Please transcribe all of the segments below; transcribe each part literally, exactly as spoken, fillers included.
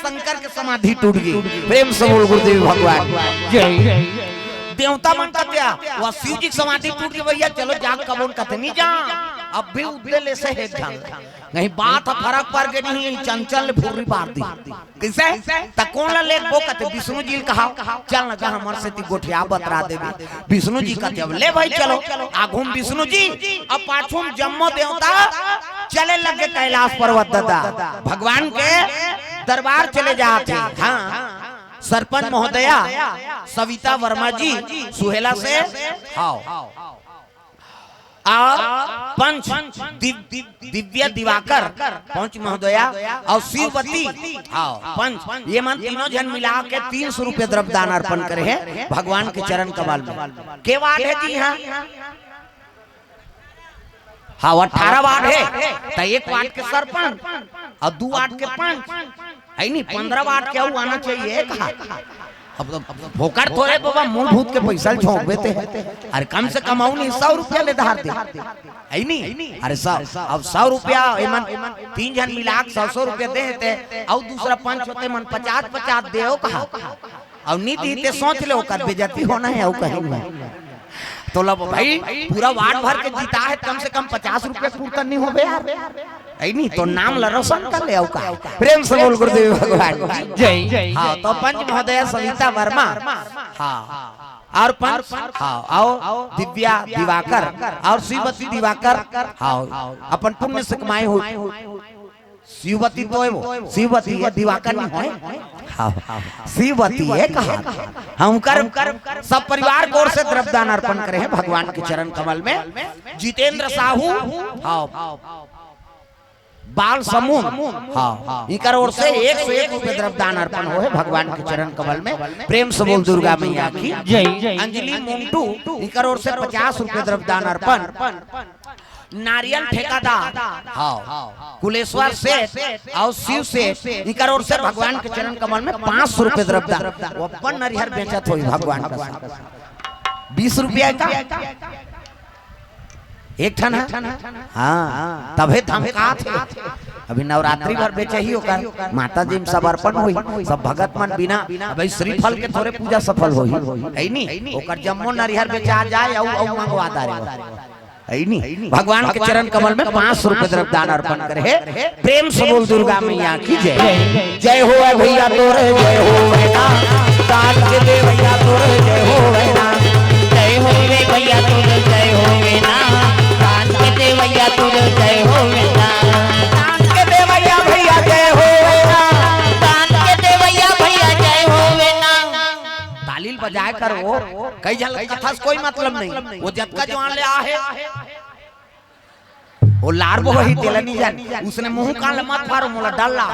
शंकर के समाधि टूट गे। प्रेम से बोल गुरुदेव भगवान। जय। देवता मन कथे, "वो शिव जी के समाधि टूट गे भैया, चलो जाग कबोन कथे नहीं जा।" अब भी उद्दे ले से हे ध्यान। नहीं, बात ह फरक पर गे नहीं, चंचल ले भुर्री पार दी। कइसे? त कोन ल लेगबो कथे, विष्णु जी ल कहा, "चल न गा हमर सेती गोठिया बतरा देबे।" विष्णु जी कथे, "अब ले भाई चलो।" आघू म विष्णु जी, अब पाछू म जम्मो देवता चले लगे कैलाश पर्वत ददा। भगवान के दरबार चले जात हे। हाँ, सरपंच महोदया सविता वर्मा जी सुहेला से, हाव। अउ पंच दिव-, दिव्या दिवाकर, पंच महोदया अउ शिववती, हाव, पंच, ये मन तीनों झन मिला के तीन सौ रुपया द्रव्य दान अर्पण करे हे भगवान के चरण कमल में। के वार्ड हे जी? हाँ, हाँ, अठारह वार्ड हे, त एक वार्ड के सरपंच अउ दू वार्ड के पंच, हे नी, पन्द्रह वार्ड के अउ आना चाहिए कहा। अब तो फोकट थोरे बाबा, मूलभूत के पैसा ल झोंकबे ते। अरे कम से कम अउ नहीं, सौ रुपया ले धार दे, हे नी? अरे सौ, अब सौ रुपया एमन तीन झन मिला के सौ सौ रुपया दे हे ते, अउ दूसरा पंच होते मन पचास पचास दे हो कहा। अउ नी दी ते सोच ले, ओकर बेइज्जती होना हे, अउ कहीं नहीं। तो लब भाई, पूरा वार्ड भर के जीता हे, कम से कम पचास रुपया कुर्ता नहीं होबे यार, हे नी? तो नाम ल रोशन कर ले, अउ का? प्रेम से बोल गुरुदेव भगवान की जय। हाँ, तो पंच महोदया सविता वर्मा, हाँ, अउ पंच, हाँ, अउ दिव्या दिवाकर अउ शिववती दिवाकर, हाँ, अपन पुण्य से कमाए हुए। शिववती तो हे वो, शिववती हे, दिवाकर नहीं होय। हाँ, शिववती हे कहा। हाँ, उनकर सब परिवार के ओर से द्रव्य दान अर्पण करे हे भगवान के चरण कमल में। जितेंद्र साहू, हाँ, बाल समूह, हाँ, इनकर ओर से एक सौ एक रुपया द्रव्य दान अर्पण होय हे भगवान के चरण कमल में। प्रेम से बोल दुर्गा मैया की जय। अंजलि मुंटू, इनकर ओर से पचास रुपया द्रव्य दान अर्पण। नारियल ठेकादार, हाँ, कुलेश्वर सेठ अउ शिव सेठ, इनकर ओर से भगवान के चरण कमल में पाँच सौ रुपया द्रव्य दान। वो अपन नरिहर बेचत होही भगवान का साथ। बीस रुपया का एक ठन हे। हाँ, तभे धमकात हे। अभी नवरात्रि भर बेचही ओकर, माता जी में समर्पण होही, सब भगत मन बिना, अबे श्रीफल के थोरे पूजा सफल होही, हे नी? ओकर जम्मो नरिहर बेचा जाए, अउ, अउ मंगवा दारे, हे नी? भगवान के चरण कमल में पाँच सौ रुपया द्रव्य दान अर्पण करे हे। प्रेम से बोल दुर्गा मैया की जय। जय होवे भैया तोर जय होवे ना, दान के देवैया तोर जय होवे ना। जय होवे भैया तोर जय होवे ना, दान के देवैया तोर जय होवे ना। दान के देवैया भैया जय होवे ना, दान के देवैया भैया जय होवे ना। ताली ल बजाए कर वो, कई झन कथस कोई मतलब नहीं, वो जतका जुआर ले आहे। वो लार बो वही तेला नहीं जान, उसने मुंह कान ल मत फारो, मोला डर ला।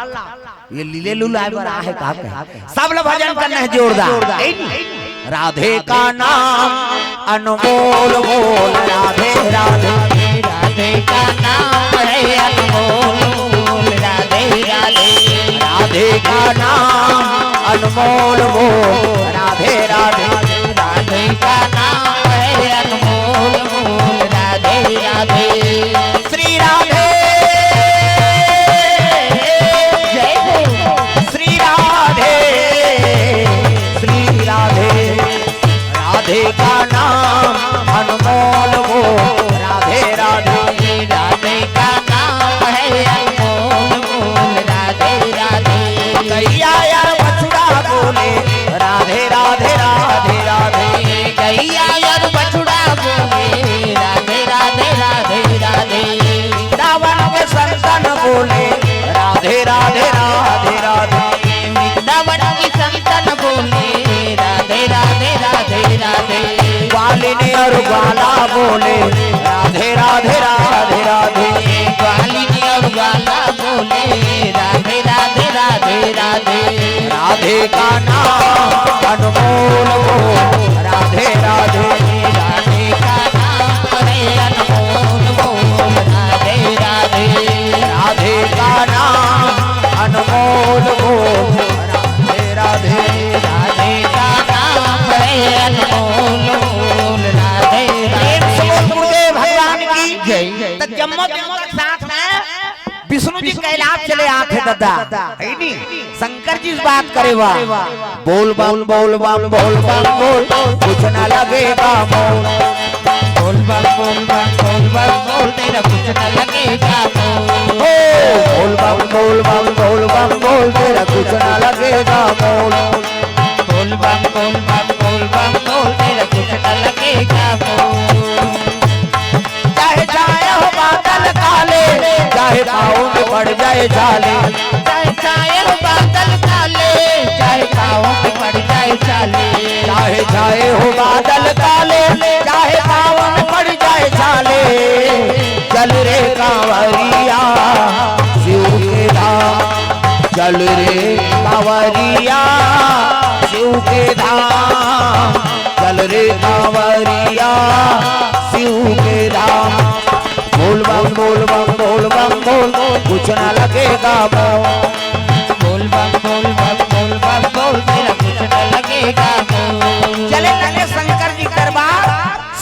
ये लीले लुलाए बर आहे का कहे। सब ल भजन करना हे जोरदार। राधे का नाम अनमोल बोल, राधे राधे। राधे का नाम है अनमोल बोल, राधे राधे। राधे का नाम अनमोल बोल, राधे राधे। राधे का नाम है अनमोल बोल, राधे राधे। श्री राधे, जय हो। श्री राधे, श्री राधे। राधे का नाम अनमोल बोल, राधे राधे। राधे का नाम है अनमोल बोल, राधे राधे। गैया यार बछड़ा बोले, राधे राधे राधे राधे। गैया यार बछड़ा बोले, राधे राधे राधे राधे। वृंदावन के संतन बोले, राधे राधे राधे राधे। वृंदावन की संतन बोले, राधे राधे राधे राधे। ग्वालिनी और ग्वाला बोले, राधे राधे राधे राधे। ग्वालिनी और ग्वाला बोले, राधे राधे राधे राधे। राधे का नाम अनमोल बोल, राधे राधे। राधे का नाम है अनमोल बोल, राधे राधे। राधे का नाम अनमोल बोल, राधे राधे। राधे का नाम है अनमोल बोल, राधे राधे। प्रेम से बोल गुरुदेव भगवान की जय। त जम्मो जम्मो के साथ में विष्णु जी कैलाश चले आथे ददा, हे नी? शंकर जी से बात करे बा। बोल बम बोल बम बोल बम बोल, कुछ ना लगेगा मोल। बोल बम बोल बम बोल बम बोल, तेरा कुछ ना लगेगा मोल। हो, बोल बम बोल बम बोल बम बोल, तेरा कुछ ना लगेगा मोल। बोल बम बोल बम बोल बम बोल, तेरा कुछ ना लगेगा मोल। चाहे छाए हो बादल काले, चाहे पाँव में पड़ जाए छाले। चाहे छाए हो बादल काले, चाहे पाँव में पड़ जाए छाले। चाहे छाए हो बादल काले, चाहे पाँव में पड़ जाए छाले। चल रे कांवरिया शिव के धाम, चल रे कांवरिया शिव के धाम, चल रे कांवरिया शिव के धाम। बोल बम बोल बम बोल बम बोल, कुछ ना लगेगा मोल। बोल बम बोल बम बोल बम बोल, तेरा कुछ ना लगेगा मोल। चले लगे शंकर जी दरबार,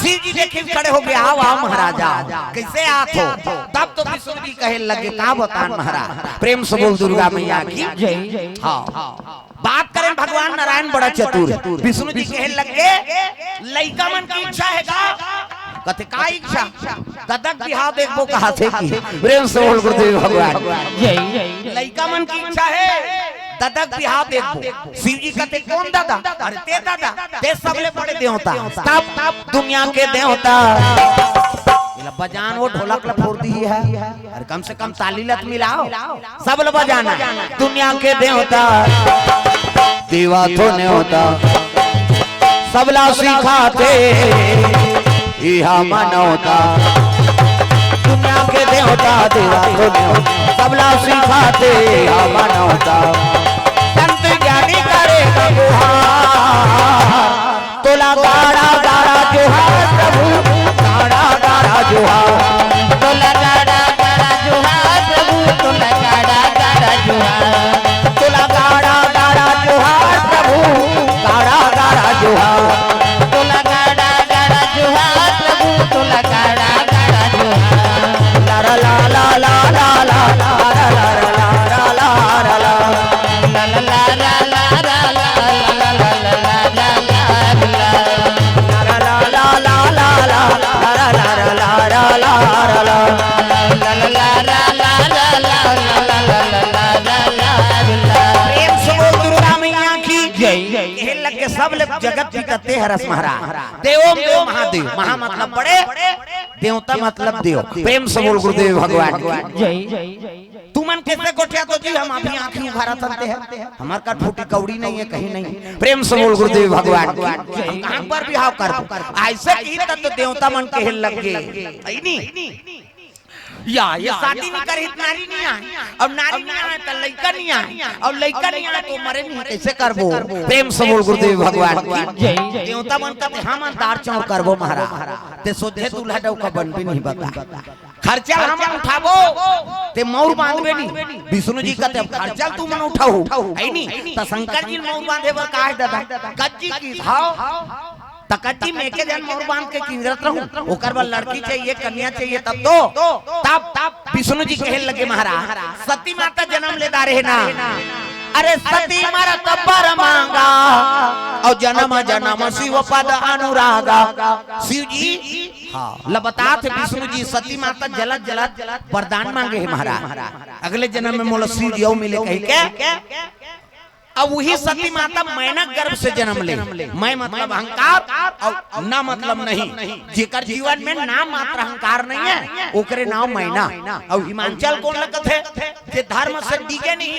शिव जी देखे खड़े हो गए, आओ आओ महाराज आओ। कैसे आत हो? तब तो विष्णु जी कहे लगे, का बतान महाराज। प्रेम से बोल दुर्गा मैया की जय। हाँ, बात करें भगवान नारायण बड़ा चतुर, विष्णु जी कहे लगे, लइका मन की इच्छा हे का? कथे का इच्छा? ददा के बिहाव देखबो कहाथे कि। प्रेम से बोल गुरुदेव भगवान। जय। लइका मन की इच्छा हे ददा के बिहाव देखबो। शिव जी कथे कोन ददा? अरे ते ददा, ते सबले बड़े देवता, तब दुनिया के देवता। एला बजान वो ढोलक ला फोड़ दिही है, अरे कम से कम ताली ला तो मिलाओ। सब ल बजाना, दुनिया के देवता, देवा तो न्योता, सबला सिखाथे इहा मनौता। दुनिया के देवता, देवा तो न्योता, सबला सिखाथे इहा मनौता। संत ज्ञानी करे गुहार, तोला गाड़ा गाड़ा जोहार प्रभु, गाड़ा गाड़ा जोहार। तोला गाड़ा गाड़ा जोहार प्रभु, तोला गाड़ा गाड़ा जोहार। तोला गाड़ा गाड़ा जोहार प्रभु, गाड़ा गाड़ा जोहार। तोला गाड़ा गाड़ा जोहार प्रभु, तोला गाड़ा गाड़ा जोहार। ला ला ला ला ला ला ला ला ला ला ला ला ला। प्रेम से बोल दुर्गा मैया की जय। कहे लगे सब ले जगत जीता ते हरस महाराज। देवों देव महादेव, महा मतलब बड़े, देवता मतलब देव। प्रेम से बोल गुरुदेव भगवान की जय। तुमन कैसे गोठियाथो जी, हम अभी आँखी उघारत हन ते हर। हमार कठपुतली कौड़ी नहीं है, कहीं नहीं। प्रेम से बोल गुरुदेव भगवान की। हम कहाँ पर बिहाव करबो? ऐसे की तब तो देवता मन कहे लगे। अई नी? या, ये शादी नहीं करे त नारी नहीं आए, अउ नारी नहीं आए त लइका नहीं आए, अउ लइका नहीं आए तो मरे नहीं, कैसे करबो? प्रेम से बोल गुरुदेव भगवान की। जय। देवता मन कथे हम दार चाउर करबो महाराज, ते सोझे दूल्हा डउका बनबे नहीं बता। खर्चा ल हमन उठाबो, ते मउर बांधबे नी। विष्णु जी कथे, "अब खर्चा ल तुमन उठाहू, अई नी?" त शंकर जी ल मउर बांधे बर का हे ददा? कच्ची की भाव, त कच्ची में एके झन मउर बांध के किंजरत रहूं, ओकर बर लड़की चाहिए, कन्या चाहिए, तब तो, तब, तब विष्णु जी कहे लगे, "महाराज, सती माता जनम ले डारे हे ना, अरे सती मरत बर मांगा, अउ जनम जनम शिव पद अनुरागा।" शिव जी हाँ, ल बतात हे विष्णु जी, सती माता जलत जलत वरदान मांगे हे महाराज, अगले जनम में मोला शिव जी अउ मिले कहि के। अब उही सती माता मैना गर्भ से जनम ले। मैं मतलब अहंकार अउ ना मतलब नहीं। जेकर जीवन में ना मात्र अहंकार नहीं हे, ओकरे नाव मैना। अउ हिमांचल कोन ल कथे? जे धर्म से डिगे नहीं,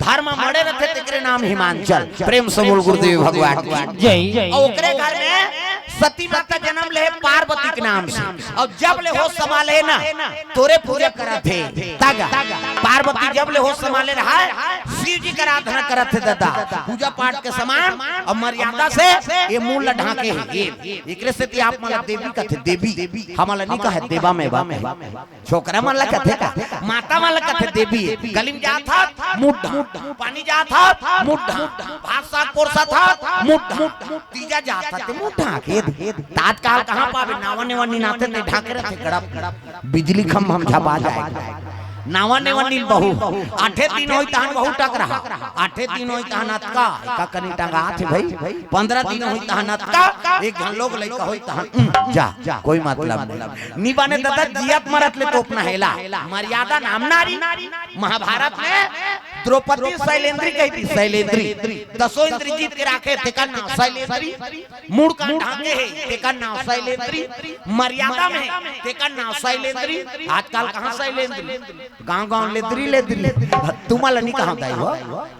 धर्म म अड़े रथे, तेकरे नाम हिमांचल। प्रेम से बोल गुरुदेव भगवान की जय। अउ ओकरे घर में सती माता जनम ले पार्वती के नाम से, अउ जब ले होश संभाले ना, तोरे पूजा करत हे। तगा पार्वती जब ले होश संभाले रहा, शिव जी के आराधना करत हे ददा, पूजा पाठ के समान अउ मर्यादा से ये मूल ला ढांके हे। ये एकरे सेती आप मन ला देवी कथे, देवी हमन ला नहीं कहे, देवा में बा। छोकरा मन ला कथे का? माता मन ला कथे देवी। गली में जात हस, मुड़ ढांक। पानी जात हस, मुड़ ढांक। भात साग परोसत हस, मुड़ ढांक। तीजा जात हस, ते मुड़ ढांक। ए दे, आजकाल कहाँ पाबे? नावा नेवा निनाथे ते ढांके रथे गड़प। बिजली खंभा म झपा जाए। नावा नेवा नील बहू, आठे दिन होई तहन बहू टकरहा, आठे दिन होई तहन अतका, एका कनी टंगात हे भाई, पंद्रह दिन होई तहन अतका, एक झन लोग लइका होई तहन, उम, जा, कोई मतलब नहीं। नी बने ददा, जियत मरत ले तोपना हेला, मर्यादा नाम नारी। महाभारत में द्रौपदी सैलेंद्री कही थी, सैलेंद्री, दसों इंद्र जीत के राखे, तेकर नाम सैलेंद्री, मुड़ कान ढांके हे, तेकर नाव सैलेंद्री, मर्यादा में हे, तेकर नाव सैलेंद्री। आजकल कहाँ सैलेंद्री? गांव गांव लेदरी लेदरी। तुमन ला नी कहा दाई हो,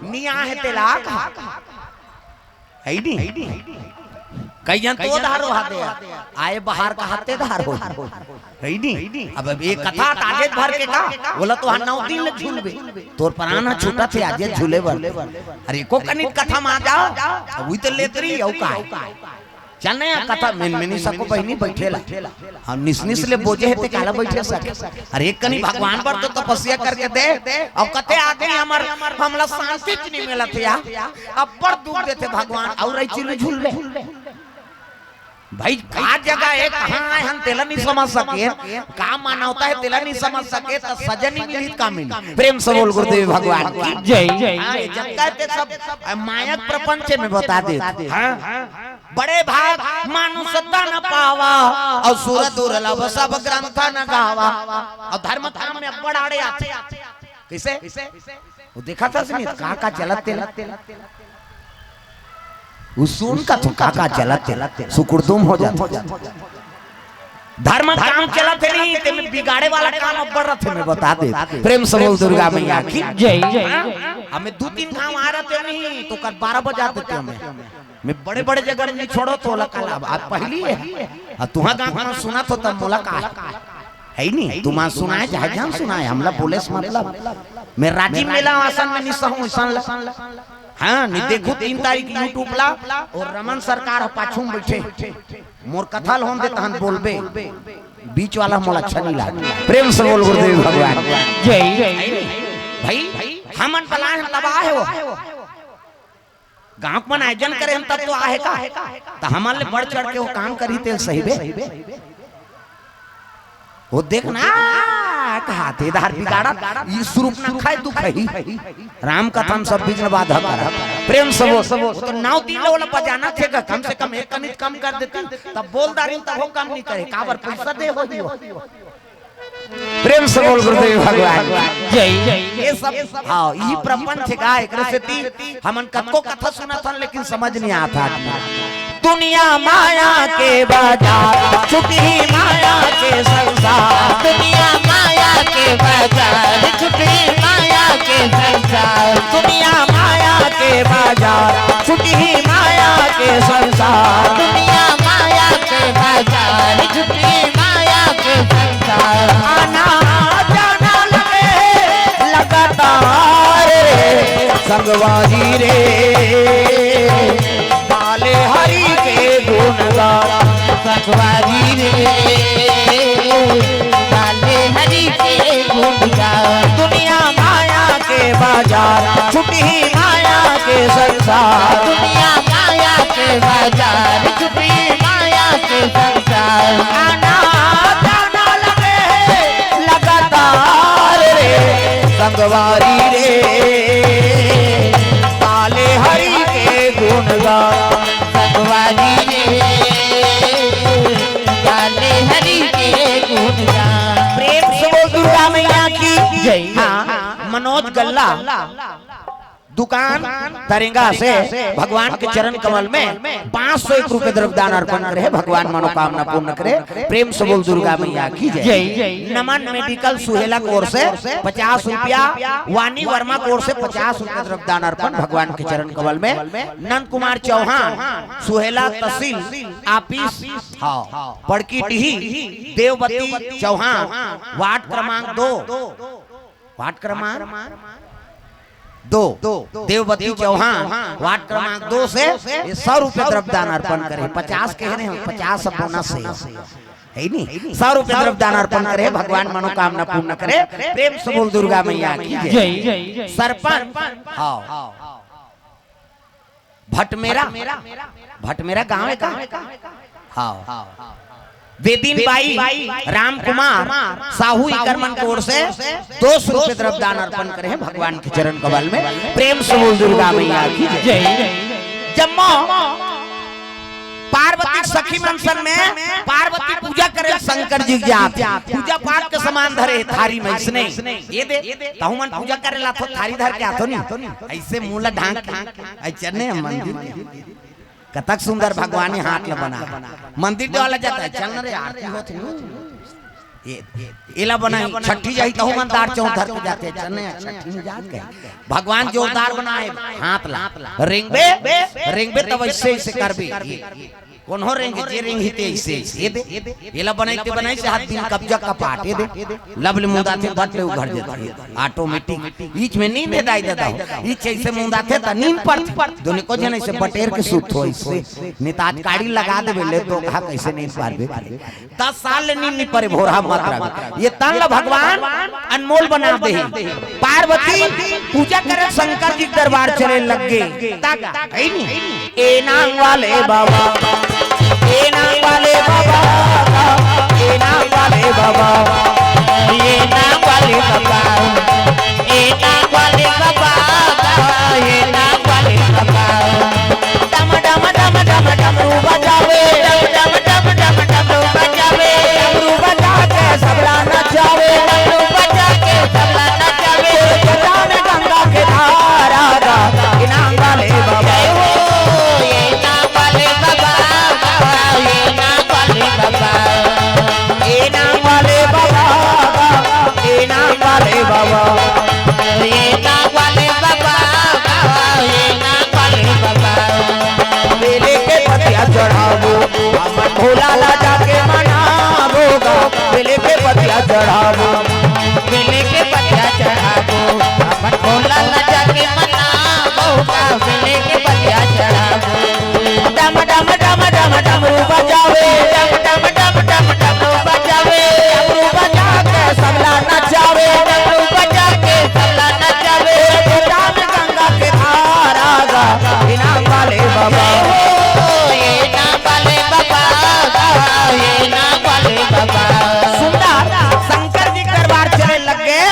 नी आहे तेला कहा। है नी? कई जन तो धारो हा दे, आए बाहर कहा ते धारो। है नी? अब, अब एक कथा त आजे भर के का, बोला तो हर नौ दिन ले झूलबे। तोर प्राण ह छूटत हे आजे झूले बर। अरे एको कनिक कथा म आ जाओ, अब उही तो लेदरी अउ का हे? चल ना यार, कथा में, में नी सको बहिनी बइठे ला। हम निस निस ले बोजे हे ते काला बइठे सके। अरे एक कनी भगवान बर तो तपस्या करके दे। अउ कते आदमी हमर, हमला शांति च नी मिलत हे यार। अब्बड़ दुख देथे भगवान, अउ रही चिल्लू झूलबे। भाई का जगह हे, कहाँ आए हम तेला नी समझ सके, का मानवता हे तेला नी समझ सके, त सजा नी मिली त का मिली? प्रेम से बोल गुरुदेव भगवान की जय। हाँ, ये जब कहते सब, अ, मायक प्रपंच में बता देत। हाँ। बड़े भाग मानुष तन पावा, अउ सुर दुर्लभ सब ग्रंथ न गावा। अउ धर्म काम में अब्बड़ आड़े आथे। कइसे? वो देखा था सुमित, का का चलत तेला। वो सुन का तो का का चलत तेला, सुकुरदुम हो जात। धर्म काम चलत हे नहीं, ते में बिगाड़े वाला काम अब्बड़ रथे, में बता दे। प्रेम से बोल दुर्गा मैया की जय। हाँ? हमें दू तीन घाव आ रथे नहीं, तो कर बारह बजा देते हमें। में बड़े-बड़े जगह में नी छोड़ो तो ओला काला, अब, अब पहली हे। अब तुहा गाँव में सुनत हो तब मोला का हे? है नी? तुमा सुनाए, चाहे जान सुनाए, हमला बोले से मतलब। में राजीव मेला आसन में नी सहूँ, अइसन ला। हाँ, नी देखू तीन तारीख YouTube ला, अउ रमन सरकार ह पाछू में बइठे। मोर कथा ल होन दे तहन बोलबे। बीच वाला मोला अच्छा नी लागे। प्रेम से बोल गुरुदेव भगवान। जय। भाई, हमन बलाए हन तबाह हे वो। गाँव के मन आयोजन करे हन तब तो आहे का? त हमन ले बढ़ चढ़ के वो काम करही तेल सही बे। वो देख ना, कहा थे धार बिगाड़त, ये सुरूप ना खाए दुख ही। राम कथा में सब विघ्न बाधा करा। प्रेम से बोल, वो तो नौ दिन ले ओला बजाना थे का, कम से कम एक कनिक कम कर देती, तब बोल दारी तब वो कम नी करे, काबर पइसा दे हो दियो। प्रेम से बोल गुरुदेव भगवान की जय। ये सब, हाँ, ई प्रपंच हे का, एकरे सेती हमन कतको कथा सुनत हन, लेकिन समझ नी आत हे। दुनिया माया के बाजार, छुटही माया के संसार। दुनिया माया के बाजार, छुटही माया के संसार। दुनिया माया के बाजार, छुटही माया के संसार। दुनिया माया के बाजार, छुटही माया के संसार। आना जाना लगे लगातार रे, संगवारी रे, गाले हरि के गुणगान। संगवारी रे, गाले हरि के गुणगान। दुनिया माया के बाजार, छुटही माया के संसार। दुनिया माया के बाजार, छुटही माया के संसार। आना जाना लगे लगातार रे, संगवारी रे, गाले हरि के गुणगान। संगवारी रे, गाले हरि के गुणगान। प्रेम से बोल दुर्गा मैया की जय। हाँ, मनोज गल्ला दुकान तरेंगा से भगवान के चरण कमल में पाँच सौ एक रुपए द्रव्य दान अर्पण करे हे। भगवान मनोकामना पूर्ण करे। प्रेम से बोल दुर्गा मैया की जय। जय। नमन मेडिकल सुहेला की ओर से पचास रुपया, वानी वर्मा की ओर से पचास रुपया द्रव्य दान अर्पण भगवान के चरण कमल में। नंद कुमार चौहान, सुहेला तहसील ऑफिस, हाँ, पड़की डीही, देवबती चौहान, वार्ड क्रमांक दो, वार्ड क्रमांक दो, देवबती चौहान, वार्ड क्रमांक दो से ये सौ रुपये द्रव्य दान अर्पण करे। पचास कहे रहे हम, पचास अब बोनस हे, है नी? सौ रुपये द्रव्य दान अर्पण करे, भगवान मनोकामना पूर्ण करे। प्रेम से बोल दुर्गा मैया की जय। जय। सरपंच, हाँ, भटमेरा, भटमेरा गाँव हे का? हाँ। वेदिन बाई रामकुमार साहू इकर मन के ओर से दो सौ रुपये द्रव्य दान अर्पण करे हैं भगवान के चरण कमल में। प्रेम से बोल दुर्गा मैया की जय। जय। जम्मो पार्वती सखी मन संग में पार्वती पूजा करे शंकर जी के जात, पूजा पाठ के सामान धरे थारी में इसने, ये दे, तहु मन पूजा करे ला तो थारी धर के आथो नहीं, ऐसे मुंह ला ढांक के, ऐसे नहीं हम मंदिर। कतक सुंदर भगवान ही हाथ ला बना। मंदिर देवाला जाता है, चल न रे, आरती होत है। ये, ये, एला बनाई, छठी जाही तहु मन दार चौंक धर के जाते, चल न, छठी में जात गए। भगवान जोरदार बनाए, हाथ ला। रेंगबे, रेंगबे तब ऐसे, ऐसे करबे। ये, कोनो रेंग, जे रेंग ही ते ऐसे, ऐसे। ये दे, एला बनाई ते बनाई से हाथ दिन कब्जा कपाट, ये दे। लब ले मुंह दाते बट ले उघड़ जाते। ऑटोमेटिक। ईच में नींद है दाई दादा हो। ईच ऐसे मुंह दाते त नींद पड़त। दोनों को जन ऐसे बटेर के सूत हो ऐसे। नितात काड़ी लगा देबे ले तो कहा कैसे नींद पारबे। दस साल ले नींद नहीं पड़े भोरहा मत रहे। ये तन ला भगवान अनमोल बना दे। पार्वती पूजा करे शंकर जी के दरबार चले लग गए। ताका, है नहीं? ए नांग वाले बाबा, ए नांग वाले बाबा, ए नांग वाले बाबा, ए नांग वाले बाबा, ए नांग वाले बाबा, ए नांग वाले बाबा। डम डम डम डम डमरू बजावे, डम डम डम डम डमरू बजावे, डमरू बजा के सबला नचावे, डमरू बजा के सबला नचावे। जटा में गंगा के धारा गा, इनाम वाले बाबा। जय हो, इनाम वाले बाबा, इनाम वाले बाबा। इनाम वाले बाबा, इनाम वाले बाबा। इनाम वाले बाबा, इनाम वाले बाबा। बेले के पतिया चढ़ाबो, हमन भोला ला जाके मनाबो गा। बेले के पतिया चढ़ाबो, बेले के पतिया चढ़ाबो, हमन भोला ला जाके मनाबो गा। बेले के पतिया चढ़ाबो। डम डम डम डम डमरू बजावे, डम डम डम डम डमरू बजावे, डमरू बजा के सबला नचावे, डमरू बजा के सबला नचावे। डम गंगा के धारा गा, इनाम वाले बाबा। जय हो, इनाम वाले बाबा, इनाम वाले बाबा। सुंदर शंकर जी के दरबार चले लग गए।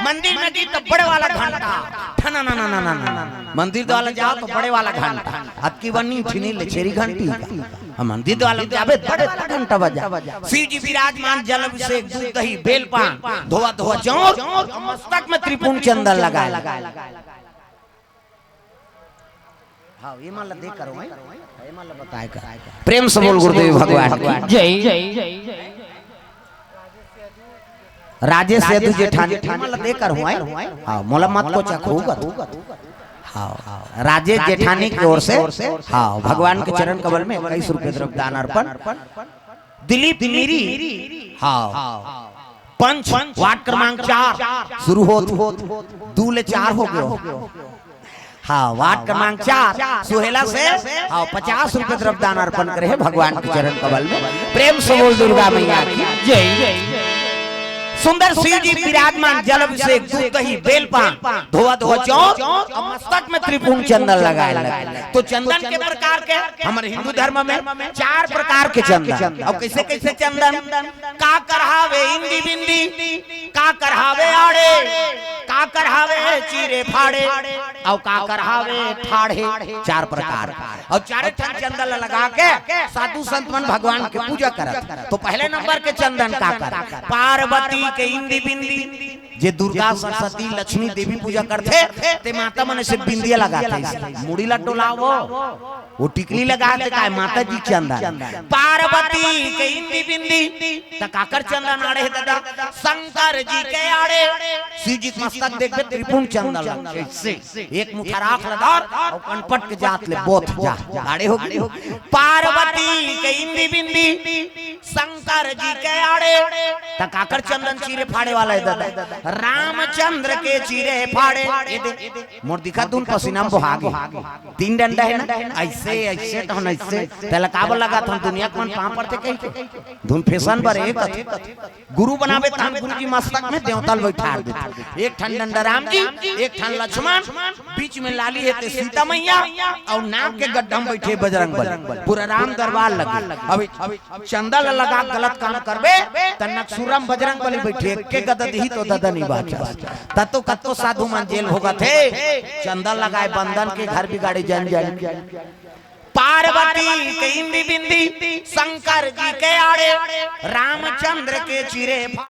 मंदिर में गीत बड़े वाला घंटा, ठना ना ना ना ना ना। मंदिर वाला जाओ तो बड़े वाला घंटा, अतकी बनी ठिनी ले छेरी घंटी। हम मंदिर वाला जाबे बड़े वाला घंटा बजा। शिव जी विराजमान, जल अभिषेक, दूध दही बेल पान, धोआ धोआ चौर, मस्तक में त्रिपुंड चंदन लगाए। हाँ, ये मान ला देख करो, हैं? ये मान ला बताए कर। प्रेम से बोल गुरुदेव भगवान की। जय। राजेश यदु जेठानी, ये मान ला देख कर हुआ है। हाँ, मोला मत को चखू कर। हाँ, राजेश जेठानी की ओर से, हाँ, भगवान के चरण कमल में इक्कीस रुपये द्रव्य दान अर्पण। दिलीप मीरी, हाँ, पंच, वार्ड क्रमांक चार, शुरू होत, दू ले चार हो गयो। हाँ, वार्ड क्रमांक चार, सुहेला से, हाँ, पचास रुपये द्रव्य दान अर्पण करे हैं भगवान के चरण कमल में। प्रेम से बोल दुर्गा मैया की जय। सुंदर शिव जी विराजमान, जल अभिषेक, दूध दही बेल पान, धोआ धोआ चौर, और मस्तक में त्रिपुंड चंदन लगाए लगे। तो चंदन के प्रकार के, हमारे हिंदू धर्म में चार प्रकार के चंदन। अब कैसे कैसे चंदन? काकर हावे इंदी बिंदी, काकर हावे आड़े, काकर हावे चीरे फाड़े, और काकर हावे ठाढ़े। चार प्रकार। और चारे ठन चंदन ला लगा के साधु संत मन भगवान के पूजा करत। तो पहले नंबर के चंदन काकर? पार्वती के इंदी बिंदी। जे दुर्गा, सरस्वती, लक्ष्मी, देवी पूजा करथे, ते माता मन से बिंदिया लगाथे, मुड़ी ला डोलावो, वो टिकली लगाथे, काय माता जी चंदन। पार्वती के इंदी बिंदी, त काकर चंदन आड़े हे दादा? शंकर जी के आड़े। शिव जी के मस्तक देखबे त्रिपुंड चंदन लगे, एक मुठा राख लगा और कनपट के जात ले बोथ जा, आड़े होगे। पार्वती के इंदी बिंदी, शंकर जी के आड़े, त काकर चंदन चीरे फाड़े वाला हे दादा? रामचंद्र के चीरे फाड़े। ये दे, मोर दिखा दुन पसीना में बोहा गे। तीन डंडा हे ना, अइसे, अइसे, तहन अइसे। तेला काबर लगाथन दुनिया के मन पाँव परथे कहिके? धुन फैशन बर एक गुरु बनाबे, तहन गुरु जी मस्तक में देवता ल बइठार देथे। एक ठन डंडा राम जी, एक ठन लक्ष्मण, बीच में लाली हे ते सीता मैया, अउ नाक के गड्ढा में बइठे बजरंग बली। पूरा राम दरबार लगे। अब चंदा ल लगा के गलत काम करबे, त नकसुरम बजरंग बली बइठे, एके गदा दिही तो ददा नइ बाचस। त तो कतको साधु मन जेल भोगत हे, चंदा लगाए बंदन के घर बिगाड़े जन जन। पार्वती के इंदी बिंदी, शंकर जी के आड़े, रामचंद्र के चीरे